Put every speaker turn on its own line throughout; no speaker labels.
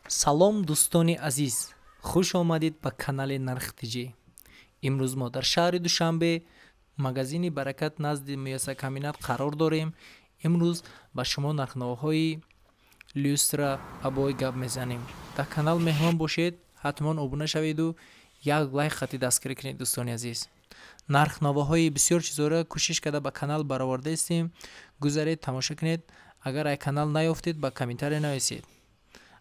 Салом, дӯстони азиз, хуш омадед ба канали Нарх ТЖ. Имрӯз мо дар шаҳри Душанбе, магазини Баракат, назди мясокомбинат қарор дорем. Имрӯз ба шумо нархномаҳои люстра, обои гап мезанем. Дар канал меҳмон бошед, ҳатман обуна шаведу як лайк хати дастгирӣ кунед. Дӯстони азиз, нархномаҳои бисёр чизоро кӯшиш карда ба канал баровардаистем. Гузаред, тамошо кунед. Агар ай канал наёфтед, ба комментария нависед.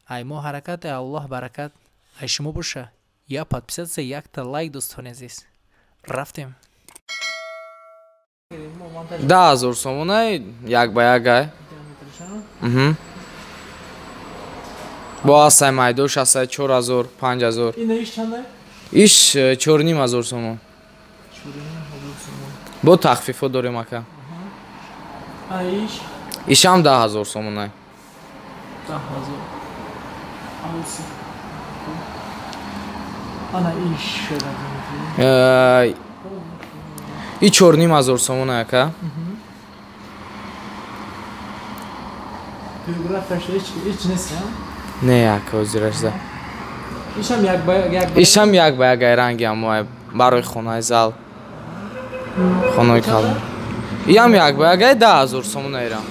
Ай мо ҳаракат, ай Аллоҳ баракат, ай шумо боша я подписаться, якта лайк. Дӯстони азиз, рафтем.
10 000 сомонай, як ба як ай. Бо ҳастай майдош, ҳастай 4000, 5000. Иш 4500 сомон. Бо тахфифҳо дорем, ака. Ишам 10 000 сомонай.
10 000.
И 4500 сомонай, ака. Не, ака, озирашда. Ишам як ба як ай, ранги амоай, барои хонаи зал, хонаи калон. Иам як ба як ай, 10 000 сомона ирам.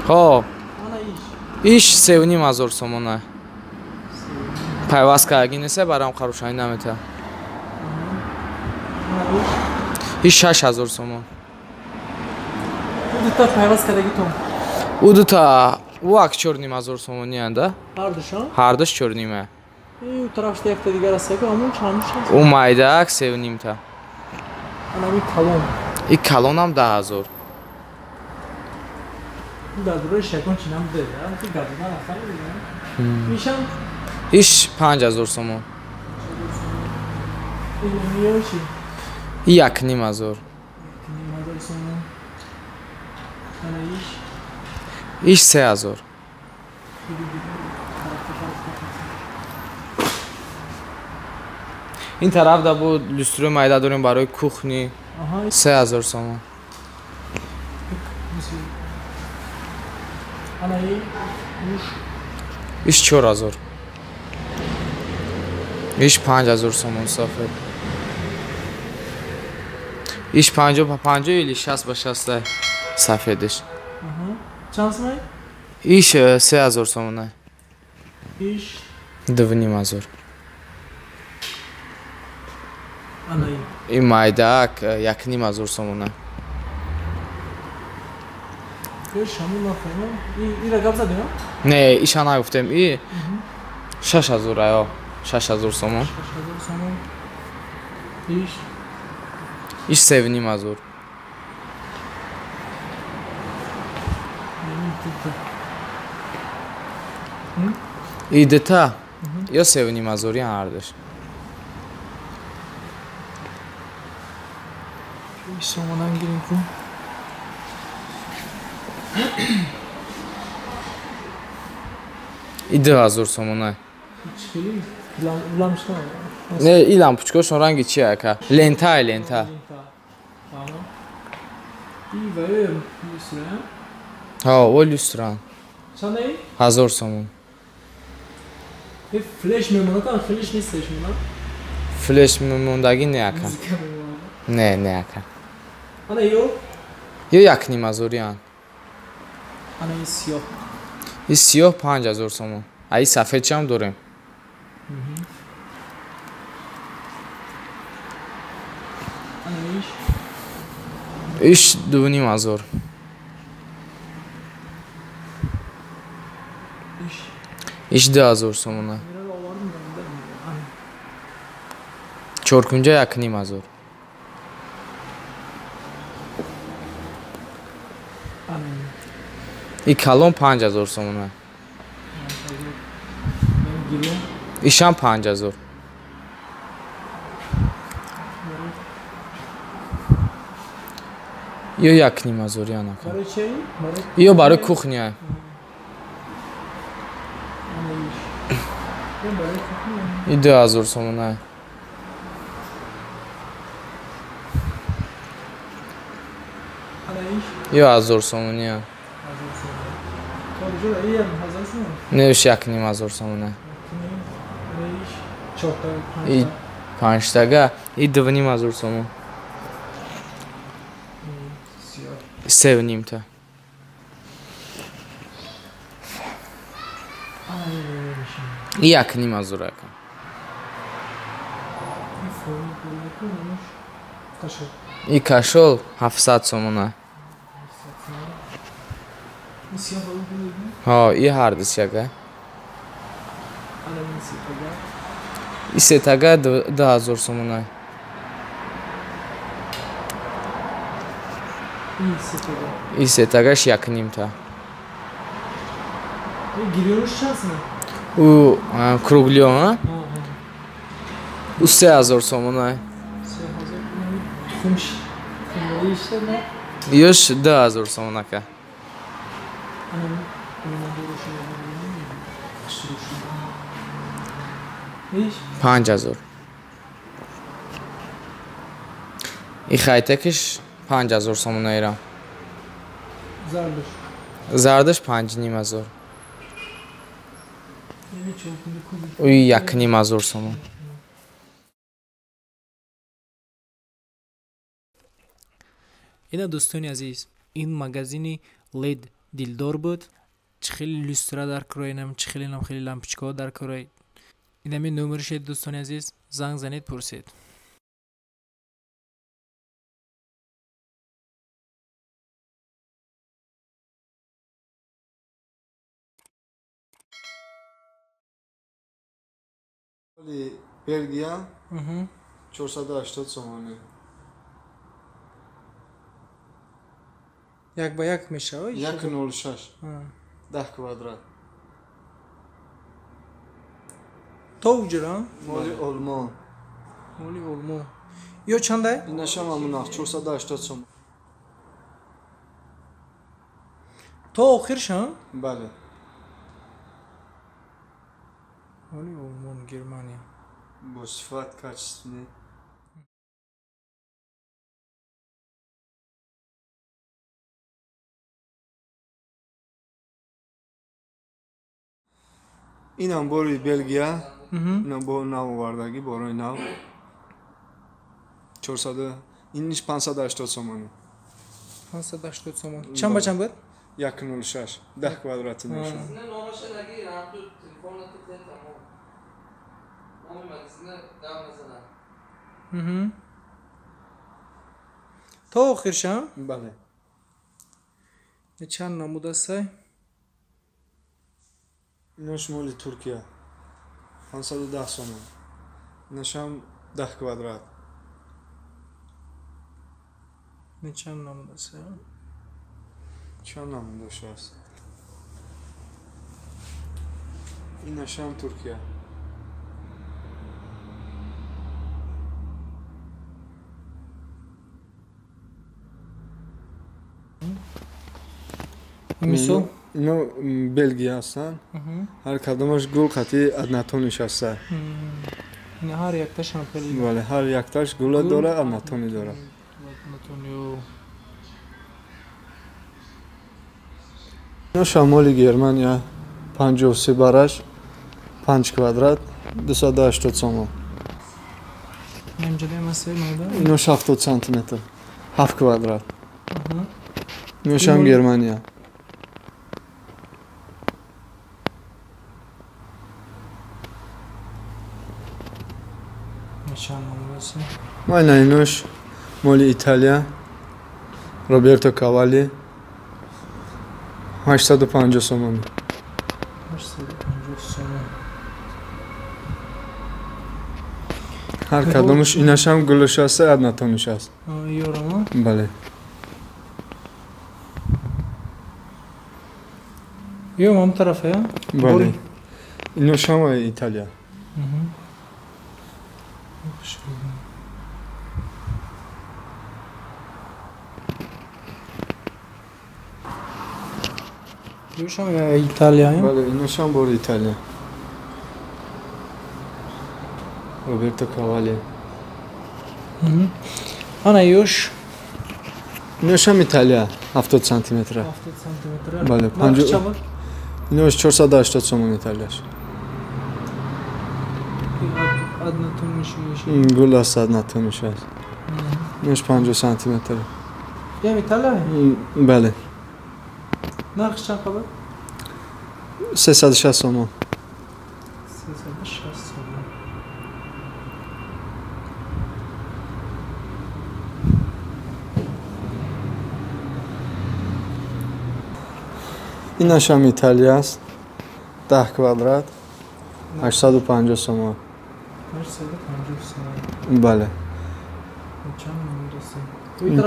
Ҳо, иш 3500 сомона. Пайваст кардаги нест, барам қарушанӣ намета. Иш 6000 сомон. Ӯ дута ӯ ак 4500 сомонианда. Ҳардуш чорнима. Ӯ майдаак севнимта. И калонам 10 000. Иш 5000 сомон. И 1500. Иш 3000. Ин тараф да бо люстрои майда дорем барои кухни, 3000 сомон. Иш 4000. Иш 5000 сомон сафед. Иш 50 ба 50 или 60 ба 60 сафедиш.
Чанд сомон?
Иш 3000 сомона.
Иш?
2500. И майдаак 1500 сомона. Не, иша нагуфтем. И 6000 аё, 6000 сомон. Иш 3500. И дута ё 3500 ҳардуш.
Сомонан гирем ку.
И 2000 сомона. Не, и лампочкошон ранги чи, ака? Лента, лента. Ҳо, о люстран. 1000 сомон.
Флеш мемонад, флеш нестеш?
Флеш мемондагӣ не, ака, не, не, ака.
Ана ё?
Ё 1500-иян.
Ана и сиёҳ?
И сиёҳ 5000 сомон. А и сафедчиам дорем.
Ана иш?
Иш 2500. Иш 2000 сомона. Чоркунҷа 1500. И калон 5000 сомона. Ишам 5000. Ё 1500 янака. Ё барои кухня. И 2000 сомона. Ё 1000 сомония. Неш 1,5 ҳазор сомона. И панҷтага и 2,5 ҳазор сомон. 3,5 та. И 1,5 ҳазор ака. И кашол 700 сомона. Ҳо, и ҳардис яка. И сетага 2 ҳазор сомона. И сетагаш 1,5 та. Ӯ круглиё, ӯ 3 ҳазор сомона. Ёш 2 ҳазор сомон ака. 5 ҳазор. И хайтекиш 5 ҳазор сомона ирам. Зардаш 5,5 ҳазор. Ӯ 1,5 ҳазор сомон.
Ина, дӯстони азиз, ин магазини лед Дилдор буд. Чӣ хеле люстра дар короинам, чӣ хеле нам хеле лампочкаҳо дар корои. Инами номерше, дӯстони азиз, занг занед, пурсед.
Бельгия 480 сомонӣ.
Як ба як мешавад?
1,06, 10 квадрат.
То уҷра?
Моли Олмон.
Моли Олмон. Ё чандай?
Инашам ҳамун нарх, 480 сом.
То охиршам?
Бале.
Моли Олмон, Германия.
Бо сифат, качественный. Инам бори Белгия, инам бо нав овардагӣ, борои нав. 400, иниш 580 сомонӣ.
580 сомон. Чанд ба чанд буд?
1,06, 10 квадрати мешавад.
То охиршам?
Бале.
Чанд намуд астай?
Инош моли Туркия. 510 сомон. Инашам 10 квадрат.
Чанд намуд астай?
Чанд намудаш аст? Инашам Туркия.
Мисол?
Ино Белгия ҳастанд. Ҳар кадомаш гул қати однотонныйш ҳаста.
Ҳар якташам хеле.
Бале, ҳар якташ гула дора, однотонный дора. Ино шамоли Германия 53 бараш, 5 квадрат, 280 сомон. Ино 70 сантиметр, 7 квадрат. Иношам Германия. Майна инош моли Италия, Роберто Кавали, 850 сомон.
850 сомон.
Ҳар кадомаш инашам гулаш аст, однотонныйш аст.
Ёрама?
Бале.
Ё мам тарафа, я?
Бале. Иношам Италия.
Иношам Италия.
Бале, иношам бори Италия. Роберто Кавали.
Ана ёш.
Иношам Италия, 70 сантиметра.
70 сантиметра.
Бале, Инош 480 сомон Италияш. Гул аст, однотониш аст. Инош 50 сантиметр.
Ям Италия?
Бале.
Нархш чанд қабар?
360 сомон.
360 сомон.
Инашам Италия аст. 10 квадрат. 850 сомон.
850 сомон.
Бале.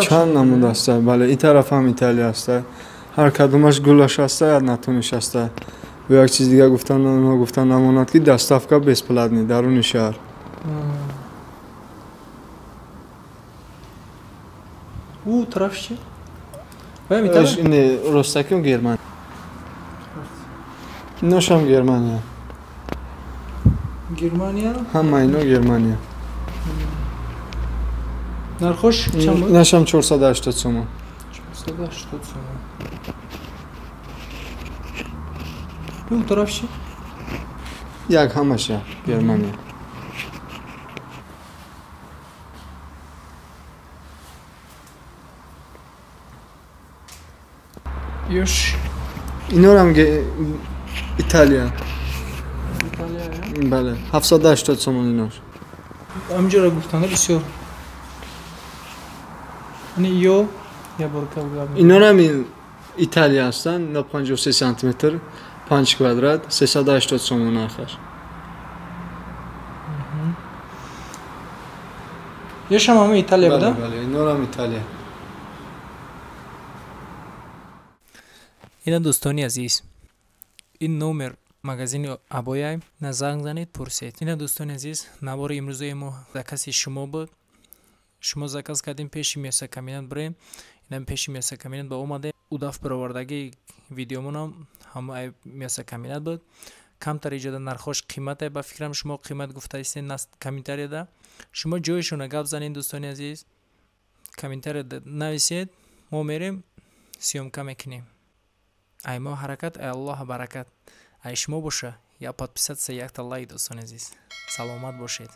Чанд намуд аст? Бале, ин тараф ҳам Италия аст. Ҳар кадомаш гулаш аст, однотониш аст. Бо як чиз дига гуфтан, онҳо гуфтан намонад ки доставка бесплатный даруни шаҳр.
У тараф чи? Ваям Италия?
Не, ростаким Германия. Иношам Германия.
Германия?
Ҳама ино Германия.
Нархош чанд буд?
Инашам 480 сомон.
480 сомон. Ю тараф чи?
Як ҳамаш як Германия.
Ёш.
Инорам Италия.
Италия?
Бале, 780 сомон инош.
Ҳаминҷоро гуфтанда бисёр. Ани ё я бор каб.
Инорам Италия ҳастанд, ино 53 сантиметр, 5 квадрат, 380 сомон нархаш.
Ёшам ҳама Италия буда?
Бале, инорам Италия.
Ина дӯстони азиз, ин номер магазини Абояй, на занг занед, пурсед. Ина дӯстони азиз, навори имрӯзаи мо закази шумо буд. Шумо заказ кардем пеши мясокомбинат бирем. Ина пеши мясокомбинат ба омадем. Удаф баровардаги видеомонам ҳама мясокомбинат буд. Камтар иҷода нархош қимате, ба фикрам шумо қимат гуфтаистед на комментарияда. Шумо ҷоишона гап занед дӯстони азиз. Комментарияда нависед, мо мерем съёмка мекунем. Ай мо ҳаракат, ай Аллоҳ баракат. Ай шумо боша, я подписаться, якта лайк дӯстони азиз. Саломат бошед.